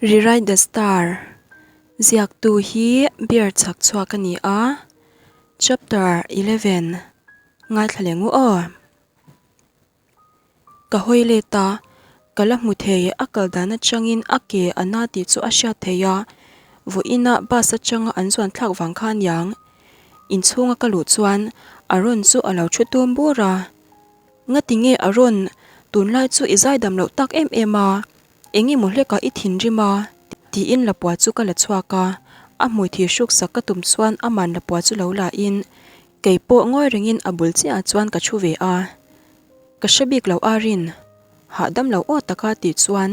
Rewrite the Star ziaktu hi beer chhak chhuak a ni a, Chapter 11 ngaithla leh ngu aw. Ka hawi let a, ka la hmu thei, a kal dan atangin a ke a na tih chu a hriat theih a, vawiina bus atanga an zuan thlak vang kha aniang. Inchhunga ka luh chuan Aaron chu a lo thu tum bur a, Ngati nge Aaron, tunlai chu i zaidam loh tak em em a, eng emaw hlekah i thinrim a? tiin lapua chu ka la chhuak a, a hmui thir hruk sak ka tum chuan aman lapua chu lo la in Kei pawh ngawi rengin a bul chiahah chuan ka thu ve a, ka hre bik lo a rin. Hahdam lo aw taka tih chuan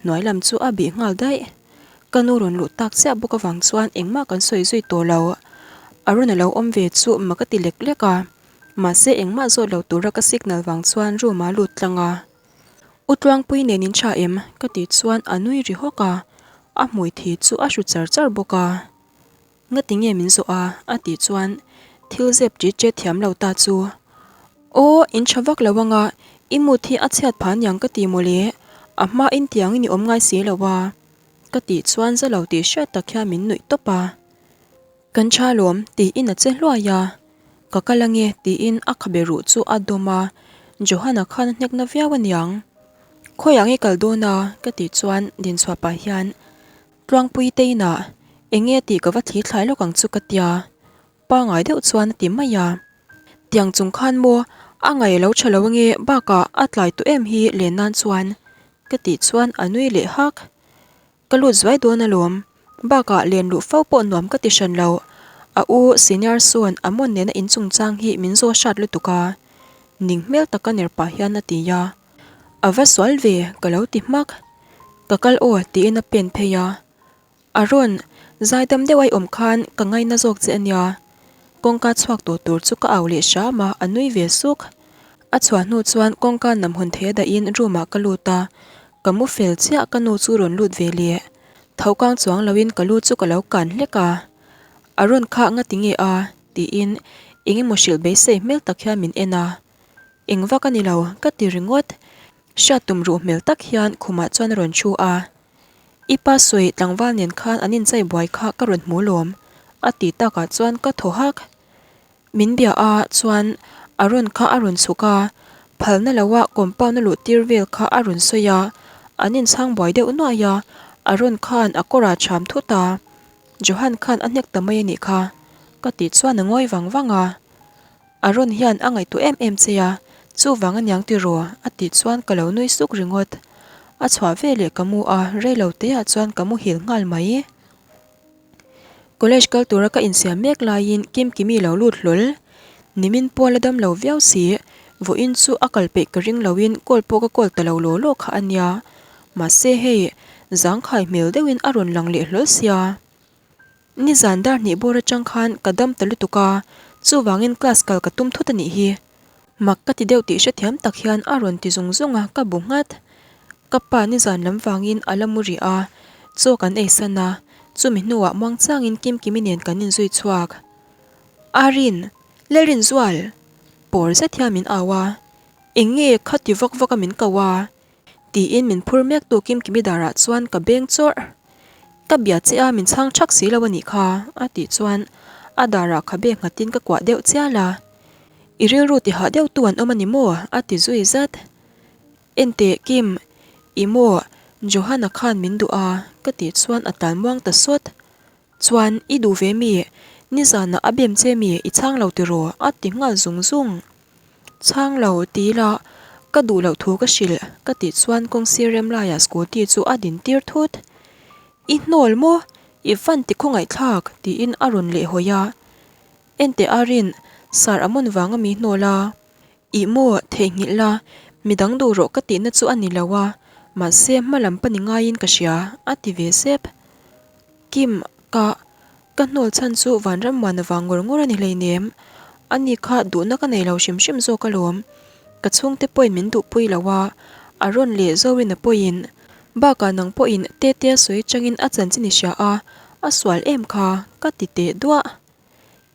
hnuai lam chu a bih nghal daih. Ka nu rawn luh tak chiah bawk avang chuan engmah kan sawi zui tawh lo. A rawn a lo awm ve chu mak a ti lek lek a, mahse engmah zawt lo tura ka signal vang chuan room ah lut tlang a. U Tluangpui nen in tha em? ka tih chuan a nui ri hawk a, a hmui thi chu a hru char char bawk a. Ngati nge min zawh a? a tih chuan thil zep ṭit ṭet thiam lo ta chu, Aw, in ṭha vak lo anga, i mut hi a chhiat phah aniang ka ti mawle, a hma in tiangin i awm ngai si lo a, ka tih chuan za lo tih hriat tak hian min nuih tawp a. Kan ṭha lawm, tiin a che hluai a, Ka kal ange, tiin a khabe ruh chu a dawm a, Johan-a khan a hnek na viau aniang. Khawiah nge kal dawn a? ka tih chuan dinchhuah pah hian, Tluangpui te inah eng nge tih ka va thli thlai lawk ang chu ka tia, pangai deuh chuan a ti mai a. Tiang chung khan maw a ngaih lo tha lo ange bakah a tlai tawh em hi len nan chuan ka tih chuan a nui leh hak. Ka lut zuai dawn alawm, bakah len luh fo pawh nuam ka ti hran lo, a u senior sawn a mawn nena in chungchang hi min zaw hrat lutuk a, ning hmel taka ner pah hian a ti a. A va sual ve ka lo ti hmak. Ka kal aw tiin a pen phei a. A rawn zaidam deuh ai awm khan ka ngaina zawk che ania. Kawngka chhuak tawh tur chu ka au leh hram a, a nui ve suk. A chhuah hnu chuan kawngka nam hawn thei a dahin room ah ka lut a, ka mu fel chiah ka nu chu rawn lut ve leh. Tho kang chuang loin ka lu chu ka lo kan hlek a. A rawn khah nga ti nge a? tiin eng emaw hrilh beisei hmel tak hian min en a. Eng vak a ni lo, ka ti ringawt. Hriat tum ruh hmel tak hian khumah chuan a rawn thu a. I pa sawi tlangval nen khan an inchai buai kha ka rawn hmu lawm, a ti takah chuan ka thaw hak. Min bia a chuan a rawn kha a rawn chhuk a, phalna loa compound a luh tir vel kha a rawn sawi a, an inchhang buai deuh nuai a, a rawn khan a kawrah cham thut a. Johan khan a hnek ta mai a nih kha, ka tih chuan a ngawi vang vang a. Aaron hian a ngaihtuah em em che a, chuvang aniang tiraw? a tih chuan ka lo nui suk ringawt. A chhuah veleh ka mu a, reilo teah chuan ka muhil nghal mai. College kal tura ka insiam mek laiin Kimkimi lo lut hlawl. Nimin pawl a dam lo viau si, vawiin chu a kal peih ka ring loin call pawh ka call ta lo law law kha ania. Mahse hei, zangkhai hmel deuhin a rawn lang leh hlawl sia. Nizan dar hnih bawr atang khan ka dam ta lutuk a, chuvangin class kal ka tum thut a nih hi. Mak ka ti deuh tih hrethiam tak hian a rawn ti zung zung a, ka bu nghat. Ka pa nizan lam vangin a la mu rih a, chaw kan ei san a, chumi hnuah muangchangin Kimkimi nen kan inzui chhuak. Arin! Lalrinzual! Pawr zet hian min au a, eng nge kha ti vak vak a min ko a? Tiin min phur mek tu Kimkimi darah chuan ka beng chawrh. Ka bia che a min chhang thak si lo a nih kha, a tih chuan a darah khabe nghatin ka kuah deuh chial a. I rilru ti hah deuh tu an awm a ni maw? a ti zui zat. Enteh Kim, i maw Johanna khan min duh a, ka tih chuan a tal muang ta sawt. Chuan i duh ve mi? Nizanah a bem che mi i chhang lo tiraw? a ti nghal zung zung. Chhang lo ti ila ka duh loh thu ka hrilh ka tih chuan kawng sir rem laiah scooty chu a din tir thut. I hnawl maw? I van ti khawngaihthlak tiin a rawn leh hawi a. Enteh a rin, sar a mawn vang a mi hnawl a. Ih maw, theihnghilh la, midang duh rawh ka tihna chu a ni lo a, mahse hma lam pa ni ngaiin ka hria a ti ve sep. Kim, ka, ka hnawl chhan chu Vanram muan avang ngawr ngawr a ni hleinem. Ani kha duhna ka nei lo hrim hrim zawk alawm. Ka chhungte pawhin min duhpui lo a, a rawn leh Zorina pawhin. Bakah nang pawhin Tetea sawi atangin a chanchin i hria a, a sual em kha, ka ti teh duah.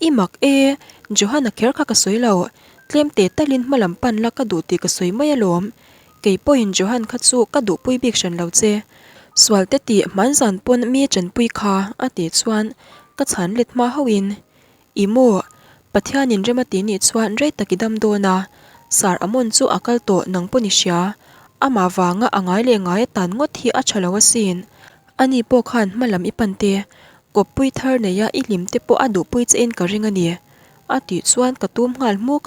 I mak e, Johanna kher kha ka sawi lo, tlem te talin hma lam pan la ka duh tih ka sawi mai alawm. Kei pawhin Johan kha chu ka duhpui bik hran lo che. Sual te tih hmanzan pawn mi chanpui kha a tih chuan ka chhan let hma hauhin, I maw? Pathianin rem a ti nih chuan rei tak i dam dawn a, Sir Amon chu a kal tawh nang pawn i hria. Amah vanga a ngai leh ngai atan ngawt hi a tha lo asin. Ani pawh khan hma lam i pan te, kawppui thar neia i hlim te pawh a duhpui che in ka ring a ni, a tih chuan ka tum nghal hmuk.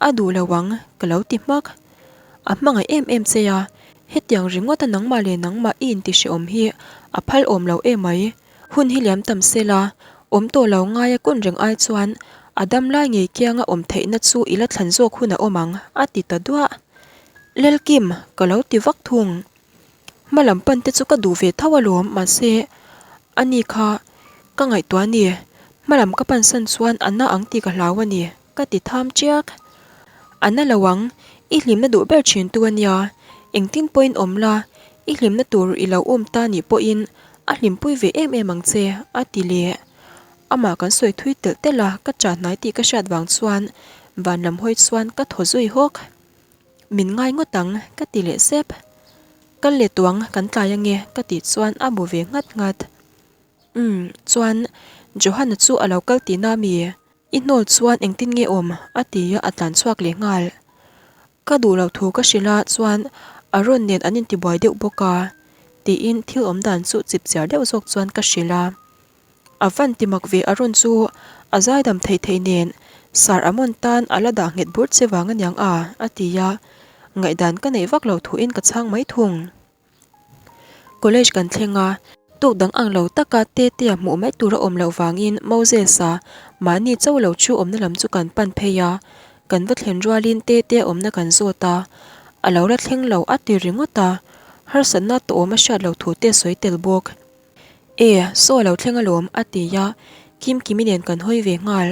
A duh lo ang, ka lo ti hmak. A hmangaih em em che a, hetiang ringawta nangmah leh nangmah i intihreawm hi a phal awm lo emai. Hun hi liam tam se la, awm tawh lo ngaia kun reng ai chuan a dam lai ngei kianga awm theihna chu i la thlan zawk hun a awm ang, a ti ta duah. Lelkim, ka lo ti vak thung. Hma lam pan te chu ka duh ve tho alawm, mahse, ani kha ka ngaihtuah a ni. Hma lam ka pansan chuan a na ang tih ka hlau a ni, ka ti tham chiak. A na lo ang, i hlimna duh ber thin tu a nia, engtin pawhin awm la, i hlimna tur i lo um ta nih pawhin A hlimpui ve em em ang che, a ti leh. Amah kan sawi thui telh telh a, ka chah hnai tih ka hriat vang chuan van lam hawi chuan ka thaw zui hawk. Min ngai ngawt ang, ka ti leh sep. Kal leh tuang kan tlai ange, ka tih chuan a bu ve nghat nghat. Umm, chuan Johanna chu a lo kal tihna mi? I hnawl chuan engtin nge awm? a ti a, a tlan chhuak leh nghal. Ka duh loh thu ka hrilh a chuan Aaron nen an intibuai deuh bawk a, tiin thil awm dan chu chip chiar deuh zawk chuan ka hrilh a. A van ti mak ve Aaron chu a zaidam thei thei nen Sir Amon tan a la dah nghet bur che vang aniang a, a ti a, ngaihdan ka neih vak lo thuin ka chhang mai thung. College kan thleng a, tuk dang ang lo taka Tetea hmuh mai tur a awm loh vangin Moses-a mahni cho lo thu awmna lam chu kan pan phei a, kan va thlen rualin Tetea awmna kan zawt a, a lo la thleng lo a ti ringawt a, harsatna tawhawm a hriat loh thu te sawi tel bawk. E, saw a lo thleng alawm a ti a, Kimkimi nen kan hawi ve nghal,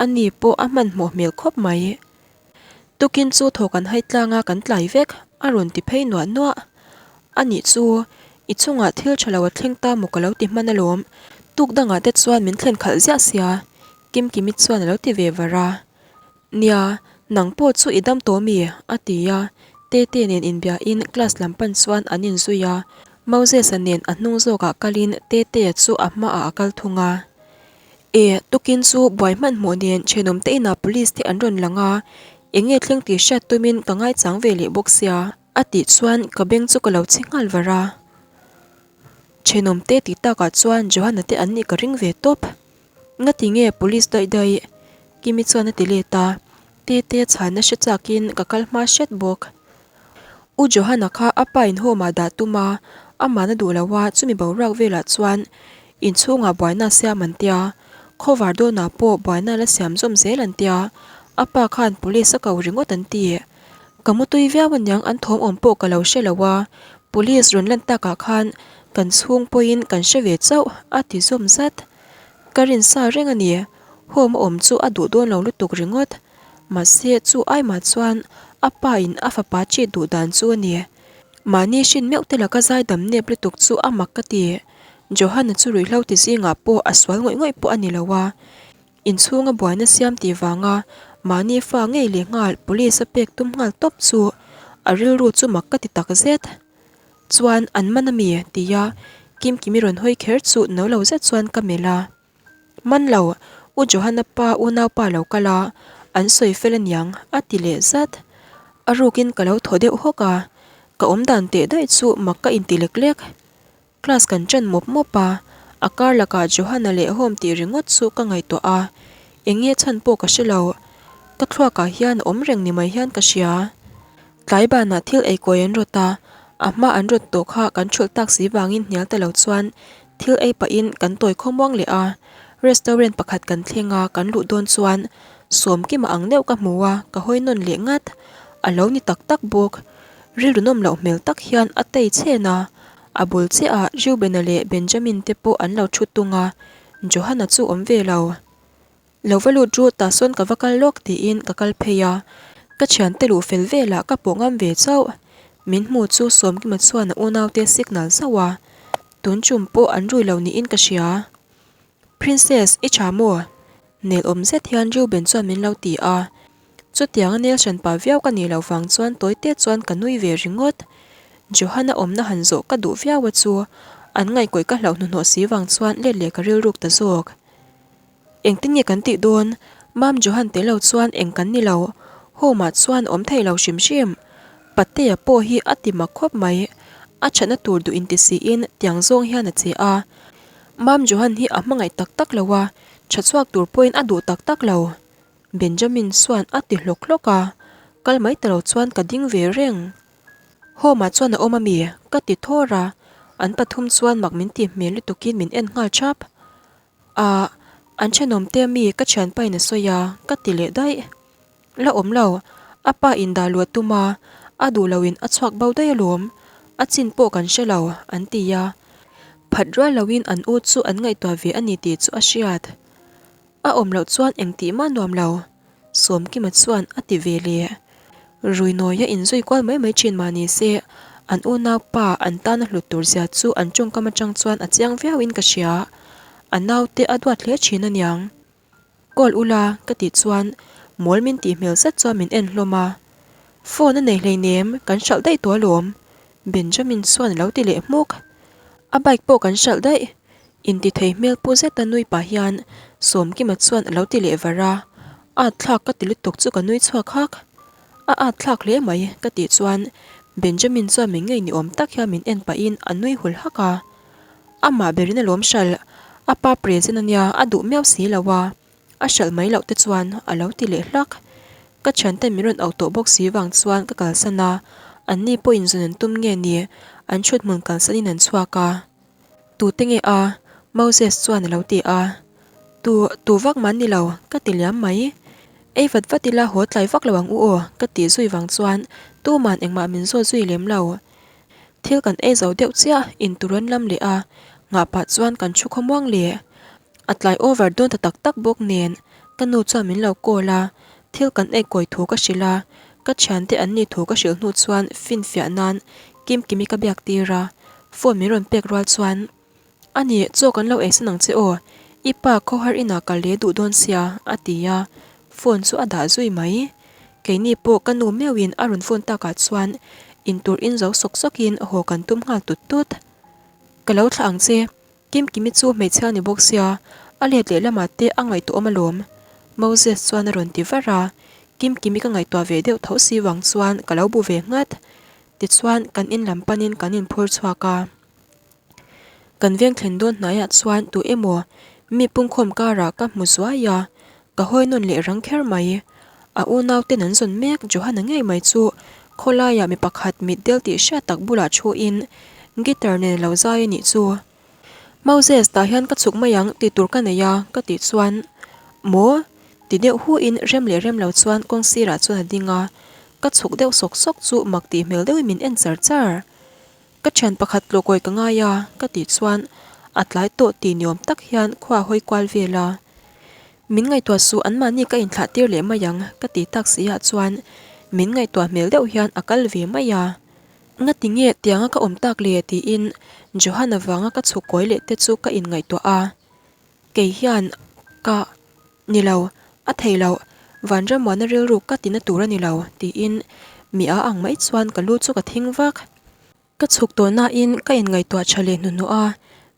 ani pawh a hmanhmawh hmel khawp mai. Tukin chu thaw kan hai tlang a kan tlai vek, a rawn ti phei nuah nuah. A nih chu, i chungah thil tha lo a thleng ta maw ka lo ti hman alawm, tuk dangah te chuan min thlen khalh ziah sia, Kimkimi chuan a lo ti ve var a. Nia, nang pawh chu i dam tawh mi? a ti a, Tete nen inbiain class lam pan chuan an inzui a, Moses-a nen a hnung zawkah kalin Tetea chu a hmaah a kal thung a. E, tukin chu buai hmanhmawh nen thenawm te inah police te an rawn lang a, eng nge thleng tih hriat tumin ka ngaichang ve leh bawk sia, a tih chuan ka beng chu ka lo chhi nghal var a. Thenawm te tih takah chuan Johanna te an nih ka ring ve tawp. Ngati nge police daih daih? Kimi chuan a ti let a, Tete chhanna hre chakin ka kal hma hret bawk. U Johanna kha a pa in home ah dah tum a, amah na duh lo a, chumi boruak velah chuan inchhungah buaina a siam an tia, khawvar dawnah pawh buaina la siam zawm zel an tia, a pa khan police a ko ringawt an ti. Ka mutui viau aniang an thawm awm pawh ka lo hre lo a, police rawn lan takah khan kan chhung pawhin kan hre ve chauh a ti zawm zat. Ka rinsa reng a ni, home a awm chu a duh dawn lo lutuk ringawt. Mahse, chu aimah chuan a pa in a fapa cheat duh dan chu a ni. Mahni hrin meuh te laka zaidam nep lutuk chu a mak ka ti. Johanna chu ruihhlo ti zingah pawh a sual ngawih ngawih pawh a ni lo a. Inchhunga buaina siam tih vanga mahni fa ngei leh nghal police a pek tum nghal tawp chu a rilru chu mak ka ti tak zet. Chuan an man a mi? tia Kimkimi rawn hawi kher chu no lo zet chuan ka melh a. Man lo, U Johanna pa unaupa lo kal a, an sawi fel aniang, a ti leh zat. A rukin ka lo thaw deuh hawk a, ka awmdan teh daih chu mak ka inti lek lek. Class kan ṭan mawp mawp a, a kar lakah Johanna leh home tih ringawt chu ka ngaihtuah a, eng nge chhan pawh ka hre lo. Ka thluakah hian a awm reng ni mai hian ka hria. Tlai banah thil ei kawi an rawt a, a hma an rawt tawh kha kan ṭhulh tak si vangin hnial ta lo chuan thil ei pahin kan tawi khawmuang leh a. Restaurant pakhat kan thleng a, kan luh dawn chuan Sawmkima ang deuh ka hmu a, ka hawi nawn leh ngat. A lo ni tak tak bawk. Rilru nawm loh hmel tak hian a tei chhen a, a bul chiahah Reubena leh Benjamin te pawh an lo ṭhu tung a, Johana chu awm ve lo. Lo va lut ru tah sawn ka va kal lawk tiin ka kal phei a, ka thiante luh fel velah ka pawh ngam ve chauh. Min hmu chu Sawmkima chuan a unaute signal zauh a, tun chum pawh an rui lo niin ka hria. Princess, i tha maw? Nel awm zet hian Reuben chuan min lo ti a, chutianga nel hran pah viau ka nih loh vang chuan tawi te chuan ka nui ve ringawt. Johan-a awmna han zawh ka duh viau a chu an ngaihkawih ka hlauh hnuhnawh si vang chuan let leh ka rilruk ta zawk. Engtin nge kan tih dawn? Mam Johan tel lo chuan eng kan ni lo. Home ah chuan awm thei lo hrim hrim. Patea pawh hi a ti mak khawp mai. A thatna tur duh inti siin tiang zawng hian a che a. Mam Johan hi a hmangaih tak tak lo a, tha chhuak tur pawhin a duh tak tak lo. Benjamin chuan a ti hlawk hlawk a, kal mai ta lo chuan ka ding ve reng. Home ah chuan a awm ami? Ka ti thawr a, an pathum chuan mak min tih hmel lutukin min en nghal thap. Ah, an thenawm te ami ka thianpa in a sawi a, ka ti leh daih. La awm lo, a pa in dah luah tum a, a duh lo in a chhuak bo daih alawm, a chin pawh kan hre lo, an ti a. Phat rual lo in an u chu an ngaihtuah ve a ni tih chu a hriat. A awm loh chuan engtih mah nuam lo, Sawmkima chuan a ti ve leh. Ruinawia inzui kual mai mai thin mah ni se, an unaupa an tana hlut tur zia chu an tawngkam atang chuan a chiang viauin ka hria. A naute a duat hle thin aniang. Call ula ka tih chuan mawl min tih hmel zet chuan min en hlawm a. Phone a nei hleinem, kan hralh daih tawh alawm, Benjamin chuan a lo ti leh hmuk. A bike pawh kan hralh daih, Intithei hmel pu zeta nui pah hian Sawmkima chuan a lo ti leh var a, at thlak ka ti lutuk chu ka nui chhuak hak. A at thlak hle mai ka tih chuan Benjamin chuan min ngei ni awm tak hian min en pahin a nui hul hak a. Amah berin a lawm hralh, a pa present ania a duh miau si lo a, a hralh mai loh te chuan a lo ti leh hlak. Ka thianten min rawn auh tawh bawk si vang chuan ka kalsan a, anni pawhin zawn an tum nge ni an thuthmun kalsanin an chhuak a. Tute nge a? Moses chuan a lo ti a. Tu, tu vak man ni lo, ka ti liam mai. Ei vat vat ila haw tlai vak lo ang u aw, ka tih zui vang chuan tuman engmah min zawt zui lem lo. Thil kan ei zo deuh chiah, in tur an lam leh a, nghah pah chuan kan thu khawmuang leh. A tlai over dawn ta tak tak bawk nen, ka nu chuan min lo call a, thil kan ei kawi thu ka hrilh a, ka thiante an nih thu ka hrilh hnu chuan finfiah nan Kimkimi ka biak tir a, phone min rawn pek rual chuan, A ni, chaw kan lo eisan ang che aw, i pa khawhar inah kal leh duh dawn sia, a ti a, phone chu a dah zui mai. Keini pawh ka nu meuhin a rawn phone takah chuan intur in zo sawk sawkin haw kan tum nghal tut tut. Ka lo thlah ang che, Kimkimi chu hmeichhia ni bawk sia, a let leh lamah te a ngaihtuahawm alawm. Moses chuan a rawn ti var a, Kimkimi ka ngaihtuah ve deuh tho si vang chuan ka lo bu ve nghat. Tichuan kan in lam panin kan inphur chhuak a. Kan veng thlen dawn hnaiah chuan tu emaw mi pungkhawm karah ka hmu zuai a, ka hawi nawn leh rang kher mai. A unauten an zawn mek Johana ngei mai chu khawlaiah mi pakhat mitdel tih hriat tak bulah thuin guitar nen a lo zai a nih chu. Moses tah hian ka chhuk mai ang tih tur ka nei a ka tih chuan Maw? ti deuh huin rem leh rem lo chuan kawng sirah chuan a ding a, ka chhuk deuh sawk sawk chu mak tih hmel deuhin min en char char. Ka thian pakhat tlawkawi ka ngai a ka tih chuan a tlai tawh tih ni awm tak hian khua hawi kual vel a. Min ngaihtuah suh anmahni ka inthlah tir leh mai ang ka ti tak si ah chuan min ngaihtuah hmel deuh hian a kal ve mai a. Ngati nge tianga ka awm tak le tiin Johan avanga ka chhuk kawi leh te chu ka inngaihtuah a. Kei hian ka ni lo, a thei loh, Vanramuana rilru ka tina tur a ni lo tiin mi a ang mai chuan ka lu chu ka thing vak. Ka chhuk tawh nain ka inngaihtuah tha leh hnuhnawh a,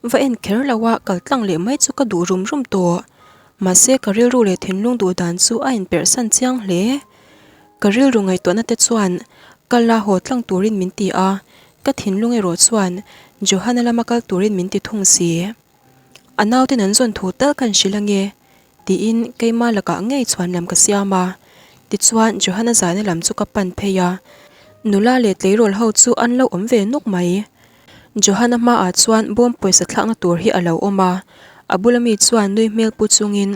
va en kher lo a kal tlang leh mai chu ka duh rum rum tawh. Mahse ka rilru leh thinlung duh dan chu a inperhsan chiang hle. Ka rilru ngaihtuahna te chuan kal a haw tlang turin min ti a, ka thinlung erawh chuan Johana lama kal turin min ti thung si. A nauten an zawn thu tal ka inhrilh ange tiin keima lakah ngei chhuan lam ka siam a. Tichuan Johana zaina lam chu ka pan phei a, nula leh tleirawl ho chu an lo awm ve nuk mai. Johana hmaah chuan bawm pawisa thlakna tur hi a lo awm a, a bula mi chuan nui hmel pu chungin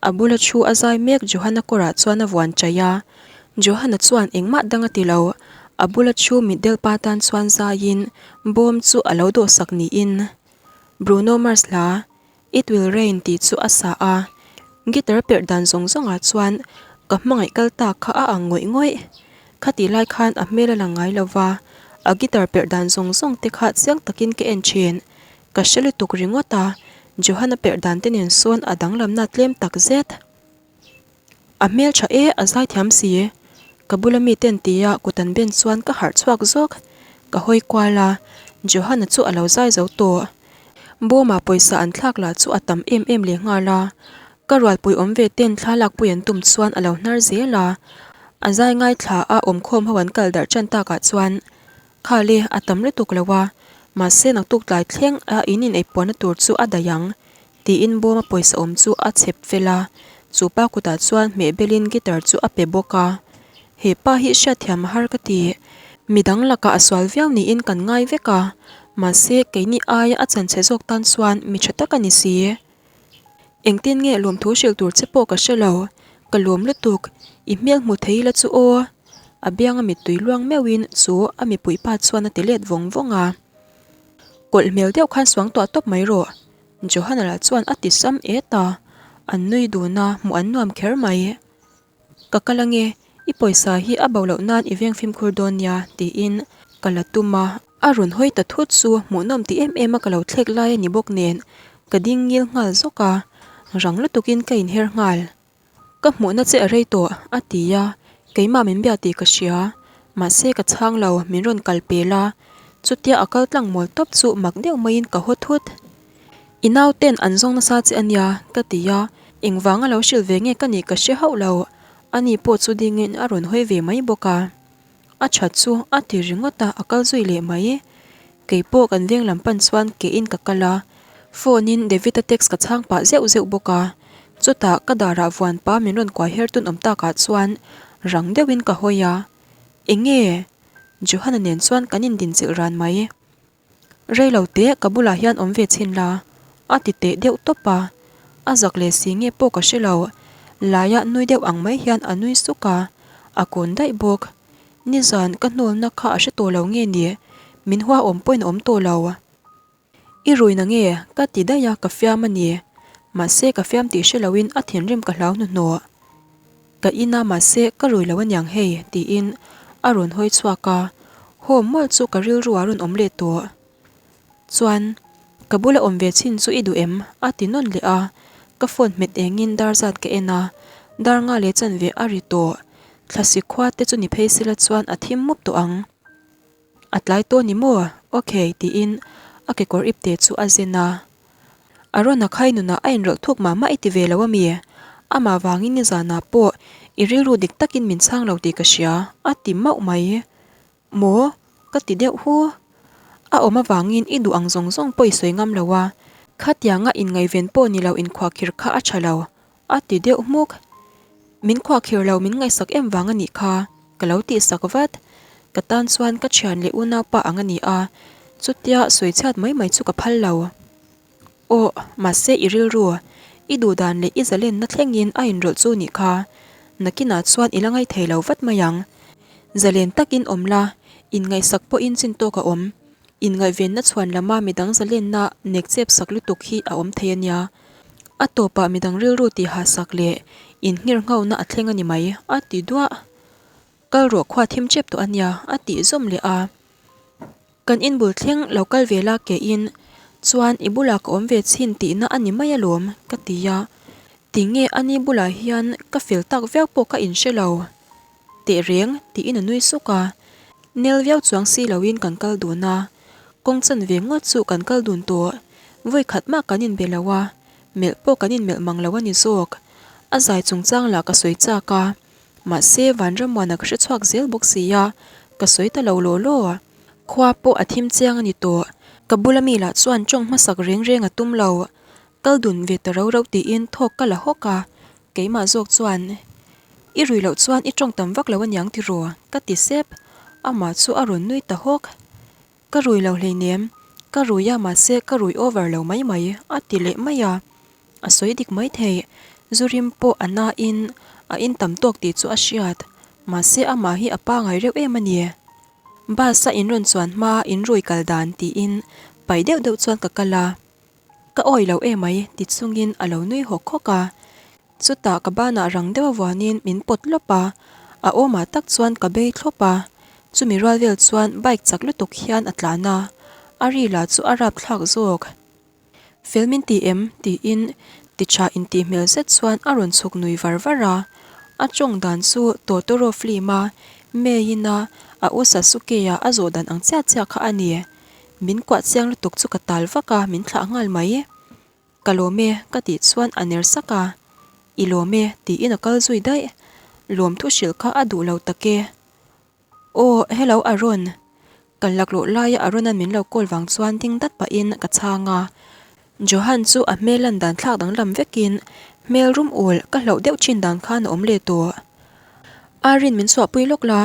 a bula thu a zai mek Johana kawrah chuan a vuan chaih a. Johana chuan engmah dang a ti lo, a bula thu mitdel pa tan chuan zaiin bawm chu a lo dawhsak niin Bruno Mars hla It Will Rain tih chu a sa a, guitar perh dan zawng zawngah chuan ka hmangaih kal tak kha a ang ngawih ngawih. Khatih lai khan a hmel a lang ngai lo va, a guitar perh dan zawng zawng te kha chiang takin ka en thin. Ka hre lutuk ringawt a, Johan-a perh dan te nen sawn a danglamna tlem tak zet. A hmel tha e, a zaithiam si. Ka bula miten tia kut an ben chuan ka harh chhuak zawk. Ka hawi kual a, Johan-a chu a lo zai zo tawh. Bawmah pawisa an thlak lah chu a tam em em leh nghal a. Ka rualpui awm ve ten thla lakpui an tum chuan a lo hnar zel a. A zai ngaithla a awmkhawm ho an kal darh tan takah chuan Khale a tam lutuk lo a, mahse naktuk tlai thleng a in in eipuahna tur chu a daih ang tiin bawma pawisa awm chu a chhep fel a, chu pa kutah chuan hmehbelin guitar chu a pe bawk a. He pa hi hriatthiam a har ka ti. Midang lakah a sual viau niin kan ngai vek a, mahse keini aia a chanchhe zawk tan chuan mi tha tak a ni si. Engtin nge lawmthu hrilh tur che pawh ka hre lo, ka lawm lutuk, i hmel hmu thei ila chu aw. A bianga mittui luang meuhin chu a mipui pa chuan a ti let vawng vawng a. Kawlh hmel deuh khan suang tuah tawp mai rawh. Johanna lah chuan a ti sam et a, an nui dun a, hmuh an nuam kher mai. Ka kal ange, i pawisa hi a bo loh nan i veng fimkhur dawn nia, tiin ka la tum a. A rawn hawi ta thut chu hmuhnawm ti em em a ka lo thlek lai a ni bawk nen ka ding ngil nghal zawk a, rang lutukin ka inher nghal. Ka hmuhna che a rei tawh, a ti a, keimah min bia tih ka hria, mahse ka chhang lo, min rawn kal pel a, chutia a kal tlang mawl tawp chu mak deuh maiin ka haw thut. I nauten an zawng nasa che a nia, ka ti a, engvanga lo hrilh ve nge ka nih ka hre hauh lo, ani pawh chu dingin a rawn hawi ve mai bawk a. A that chu a ti ringawt a, a kal zui leh mai. Kei pawh kan veng lam pan chuan kein ka kal a, phone in David-a text ka chhang pah zeuh zeuh bawk a, chutah ka darah vuan pa min rawn kuai her tun awm takah chuan rang deuhin ka hawi a, Enge? Johanna nen chuan kan indinchilh ran mai. Rei lo teh ka bulah hian awm ve chhin la, a ti teh deuh tawp a. A zak leh si nge pawh ka hre lo. Laia nui deuh ang mai hian a nui suk a, a kun daih bawk. Nizan ka hnawlna kha a hre tawh lo nge ni, min hua awm pawhin a awm tawh lo. I rui na nge? ka ti daih a, ka fiam a ni. Mahse ka fiam tih hre loin a thinrim ka hlau hnuhnawh. Ka in a mahse ka rui lo aniang hei tiin a rawn hawi chhuak a, haw mawlh chu ka rilru ah rawn awm leh tawh. Chuan ka bula awm ve chin chu i duh em? a ti nawn leh a, ka phone hmet engin dar zat ka en a, dar nga leh chanve a ri tawh, thlasi khua te chu ni phei sela chuan a thim mup tawh ang. A tlai tawh ni maw? Ok tiin a kekawr ipte chu a zen a. Arona khai nunah a inrawlh thuk mah mah i ti ve lo a mi? Amah vangin nizanah pawh i rilru dik takin min chhang lo tih ka hria, a ti mauh mai. Maw? Ka ti deuh hu. A awm avangin i duh ang zawng zawng pawh i sawi ngam lo a, khatianga inngaihven pawh ni lo inkhuahkhir kha a tha lo, A ti deuh hmuk. Min khuahkhir lo min ngaihsak em vang a nih kha, ka lo tihsak vat. Ka tan chuan ka thian leh unaupa ang a ni a, chutia sawi chhiat mai mai chu ka phal lo. Aw, mahse i rilru, i duhdan leh i zalenna thlengin a inrawlh chu nih kha. Nakinah chuan i la ngaithei lo vat mai ang. Zalen takin awm la, inngaihsak pawhin chin tawk a awm. Inngaihvenna chhuan lama midang zalenna nek chep sak lutuk hi a awm thei a nia. A tawpah midang rilru tihah sak leh innghirnghona a thleng a ni mai, a ti duah. Kal rawh khua thim chep tawh a nia, a tih zawm leh a. Kan inbul thleng lo kal ve la kein chuan i bulah ka awm ve chhin tihna a ni mai alawm, ka ti a. Tinge ani bulah hian ka fel tak viau pawh ka inhre lo. Tehreng, tiin a nui suk a. Nel viau chuang si loin kan kal dun a, kawng chanve ngawt chu kan kal dun tawh. Vawi khat mah kan inbe lo a, melh pawh kan inmelh mang lo a ni zawk. A zai chungchang lah ka sawi chak a, mahse Vanramuana ka hre chhuak zel bawk si a, ka sawi ta lo law law. Khua pawh a thim chiang a ni tawh. Ka bula mi lah chuan tawng hmasak reng reng a tum lo. Kal dun ve ta ro ro tiin thawk ka la hawk a, keimah zawk chuan, I rui loh chuan i tawng tam vak lo aniang tiraw? ka ti sep. Amah chu a rawn nui ta hawk. Ka rui lo hleinem, ka rui a mahse ka rui over lo mai mai, a ti leh mai a. A sawi dik mai thei, zu rim pawh a nain a in tam tawk tih chu a hriat, mahse amah hi a pangai reuh em a ni. Bus a in rawn chuan hma in rui kal dan tiin pai deuh deuh chuan ka kal a. Ka awi lo emai ti chungin a lo nui hawk hawk a. Chutah ka banah rang deuh avuanin min pawt lawp a, a awmah tak chuan ka bei thlawp a. Chumi rual vel chuan bike chak lutuk hian a tlan a, a ri lah chu a rap thlak zawk. Fel min ti em? tiin ti tha intih hmel zet chuan a rawn chhuk nui var var a. A tawng dan chu Totoro film a May-in a. A u Sasuke-a a zawh dan ang chiah chiah kha a ni. Min kuah chiang lutuk chu ka tal vak a, min thlah nghal mai. Ka lawm e, ka tih chuan a ner sak a. I lawm e, tiin a kal zui daih. Lawmthu hrilh kha a duh lo tak e. Aw, hello Arun. Ka laklawh laia Arun-a'n min lo call vang chuan ding dat pahin ka chhang a. Johan chu a hmel lan dan thlak danglam vekin hmel rum ul ka hlauh deuh thin dan khan a awm leh tawh. Arin min chhuahpui lawk la,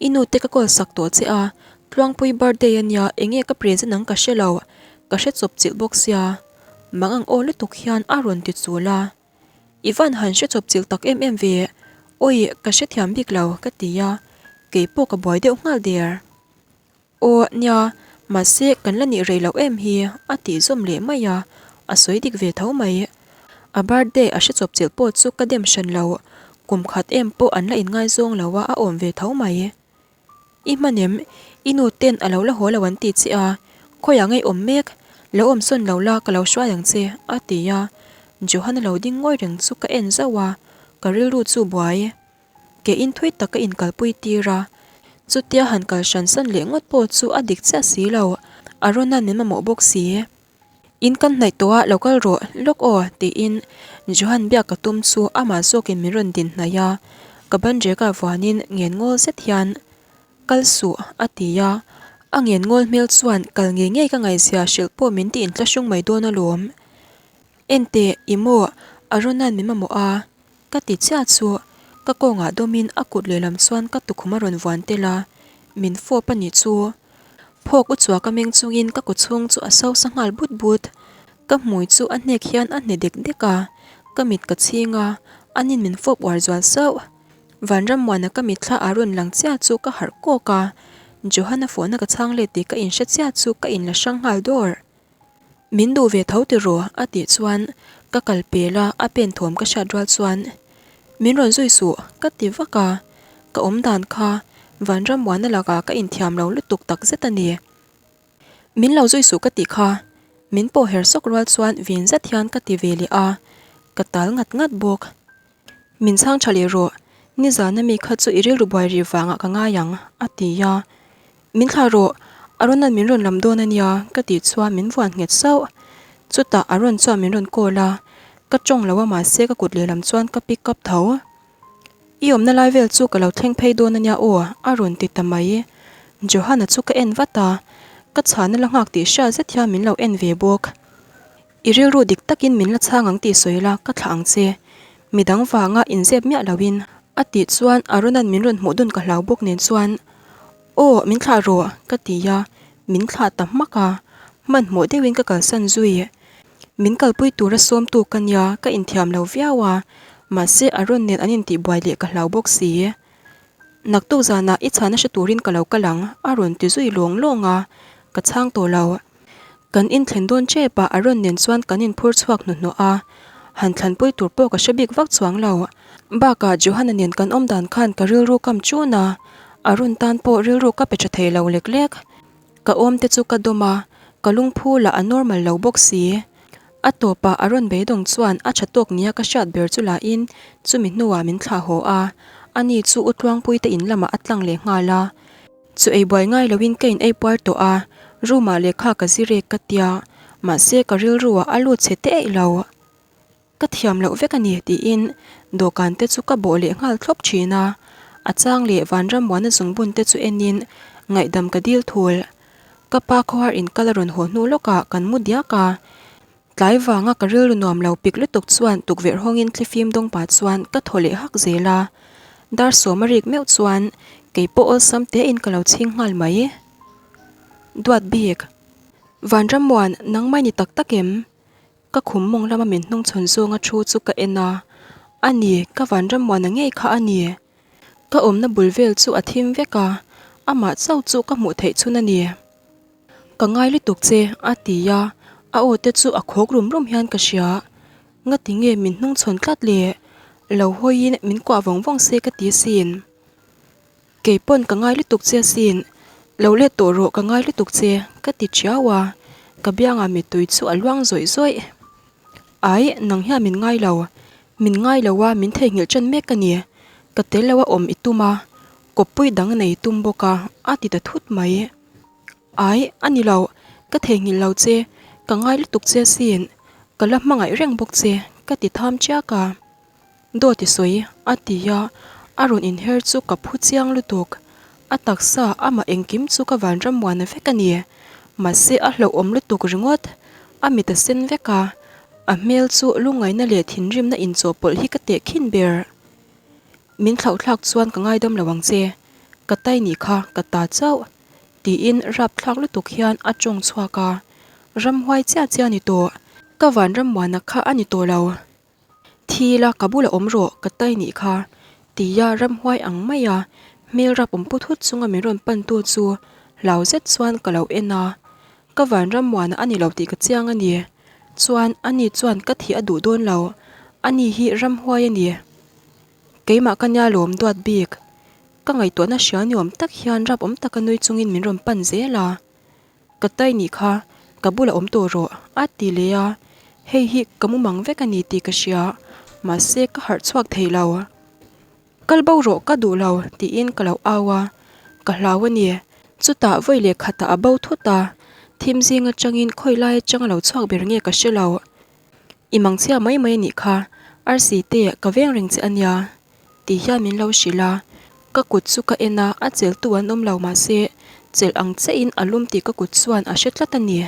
i nu te ka call sak tawh che a, Tluangpui birthday a nia enge ka present ang ka hre lo, ka hre chawp chilh bawk sia. Mang ang aw lutuk hian a rawn ti chul a. I van han hre chawp chilh tak em em ve, awi ka hrethiam bik lo ka ti a, keipawh ka buai deuh nghal der. Aw nia, mahse kan la nih rei loh em hi a tih zawm leh mai a, a sawi dik ve tho mai. A birthday a hre chawp chilh pawh chu ka dem hran lo, kum khat em pawh an la inngaizawng lo a, a awm ve tho mai. I hman em? I nu ten a lo la haw lo an ti che a, khawiah ngei awm mek, lo awm sawn lo la ka lo hruai ang che, a ti a. Johan a lo ding ngawi reng chu ka en zauh a, ka rilru chu buai. Ke in thui tak ka inkalpui tir a, chutia han kal hran san leh ngawt pawh chu a dik chiah si lo, Arona min mamawh bawk si. In kan hnaih tawh a, lo kal rawh lawk aw tiin Johan biak ka tum chu amah zawkin min rawn din hnaih a, ka ban reka vuanin ngen ngawl zet hian Kal suh a ti a, a ngen ngawl hmel chuan kal ngei ngei ka ngaihzia hrilh pawh min ti inthlahrung mai dawn alawm. Enteh, i maw? Arona'n min mamawh a. Ka ti chiah chu ka kawngah dawmin a kut lehlam chuan ka tukhum a rawn vuan tel a, min fawp a nih chu. Phawk u chua ka meng chungin ka kut chhung chu a sosa nghal but but. Ka hmui chu a hnek hian a hne dek dek a, ka mit ka chhing a, anin min fawp uar zual sauh. Vanrammuana ka mitthla a rawn lang chiah chu ka harh kawk a, Johan-a fawhna ka chhang let tih ka inhre chiah chu ka inla hrang nghal dawr. Min duh ve tho tiraw? a tih chuan ka kal pel a, a pen thawm ka hriat rual chuan Min rawn zui suh ka ti vak a, ka awm dan kha Vanrammuana lakah ka inthiam lo lutuk tak zet a ni. Min lo zui suh ka tih kha min pawh her sawk rual chuan vin zet hian ka ti ve leh a, ka tal ngat ngat bawk. Min chhang tha leh rawh, nizana mi kha chu i rilru buai rih vangah ka ngai ang a ti a. Min thlah rawh, Arona'n min rawn lam dawn a nia ka tih chuan min vuan nghet sauh. Chutah Aron chuan min rawn call a, ka tawng lo a mahse ka kut lehlam chuan ka pick up tho. I awmna lai vel chu ka lo thleng phei dawn a nia aw a rawn ti ta mai. Johanna chu ka en vat a, ka chhana la nghak tih hriat zet hian min lo en ve bawk. I rilru dik takin min la chhang ang tih sawi la ka thlah ang che. Midang vanga inzep miah loin a tih chuan Arona'n min rawn hmuh dun ka hlau bawk nen chuan Aw, min thlah rawh ka ti a, min thlah ta hmak a, hmanhmawh deuhin ka kalsan zui. Min kalpui tura sawmtu ka nia, ka inthiam lo viau a, mahse Aron nen an intihbuai leh ka hlau bawk si. Naktuk zanah i chhana hre turin ka lo kal ang a rawn ti zui lawng lawng a, ka chhang tawh lo. Kan inthlen dawn tep a, Aron nen chuan kan inphur chhuak hnuhnawh a, han thlanpui tur pawh ka hre bik vak chuang lo. Bakah Johanna nen kan awm dan khan ka rilru kam chun a, Aron tan pawh rilru ka pe tha thei lo lek lek. Ka awm te chu ka dawm a, ka lungphu lah a normal lo bawk si. A tawpah Aron beidawng chuan a tha tawk nia ka hriat ber chu lahin chumi hnuah min thlah haw a, ani chu U Tluangpuite in lamah a tlang leh nghal a. Chu ei buai ngai loin ka in ei puar tawh a, room ah lehkha ka zirek ka tia, mahse ka rilru ah a lut chhe teh eih lo. Ka thiam loh vek a ni tiin dawhkan te chu ka bawh leh nghal thlawp thin a, a chang leh Vanrammuana zungbun te chu enin ngaihdam ka dil thul. Ka pa khawhar in kal a rawn haw hnu lawkah kan mu diak a, Tlai vanga ka rilru nuam lo pik lutuk chuan tukverh hawngin thlifim dawng pah chuan ka thaw leh hak zel a. Dar sawm a rik meuh chuan kei pawh awlsam tein ka lo chhing nghal mai. Duat bik. Vanrammuan, nangmah i ni tak tak em? Ka khum mawng lama min hnungchhawn zawnga thu chu ka en a. A ni, ka Vanrammuana ngei kha a ni. Ka awmna bul vel chu a thim vek a, amah chauh chu ka hmuh theih chhun a ni. Ka ngai lutuk che, a ti a, a aw te chu a khawk rum rum hian ka hria. Ngati nge min hnungchhawn tlat le? Lo hawiin min kuah vawng vawng se ka ti asin. Kei pawn ka ngai lutuk che asin, lo let tawh rawh ka ngai lutuk che, ka ti chiau a, ka biangah mittui chu a luang zawih zawih. Ai, nang hian min ngai lo, min ngai lo a, min theihnghilh ṭan mek ka ni. Ka tel lo a awm i tum a. Kawppui dang nei tum bawk a, a ti ta thut mai. Ai, a ni lo, ka theihnghilh lo che, ka ngai lutuk che asin, ka la hmangaih reng bawk che, ka ti tham chiak a. Dawt i sawi, a ti a, a rawn inher chu ka phu chiang lutuk. A taksa amah engkim chu ka vanram muana vek a ni. Mahse a hlauhawm lutuk ringawt, a mit a sen vek a, a hmel chu lungngaihna leh thinrimna inchawhpawlh hi ka tehkhin ber. Min thlauhthlak chuan ka ngaidam lo ang che, ka tai nih kha ka ta chauh, tiin rapthlak lutuk hian a tawng chhuak a, ramhuai chiah chiah a ni tawh, ka vanram muana kha a ni tawh lo. Thi la ka bulah awm rawh ka tai nih kha, tia ramhuai ang maia hmel rap awm put hut chunga min rawn pantu chu hlau zet chuan ka lo en a, ka vanram muana a ni lo tih ka chiang a ni. Chuan ani chuan ka thih a duh dawn lo, ani hi ramhuai a ni. Keimah ka nia lawm duat bik. Ka ngaihtuahna hria ni awm tak hian rap awm taka nui chungin min rawn pan zel a. Ka tai nih kha, ka bulah awm tawh rawh, a ti leh a. Hei hi ka mumang vek a ni tih ka hria, mahse ka harh chhuak thei lo. Kal bo rawh ka duh lo, tiin ka lo au a, ka hlau a ni. Chutah vawi leh khatah a bo thut a, thim zing atangin khawi lai atanga lo chhuak ber nge ka hre lo. I mangchhia mai mai a nih kha, Arsi te ka veng reng che a nia, tih hian min lo hrilh a. Ka kut chu ka en a, a cheltu an awm lo mahse chelh ang chiahin a lum tih ka kut chuan a hre tlat a ni.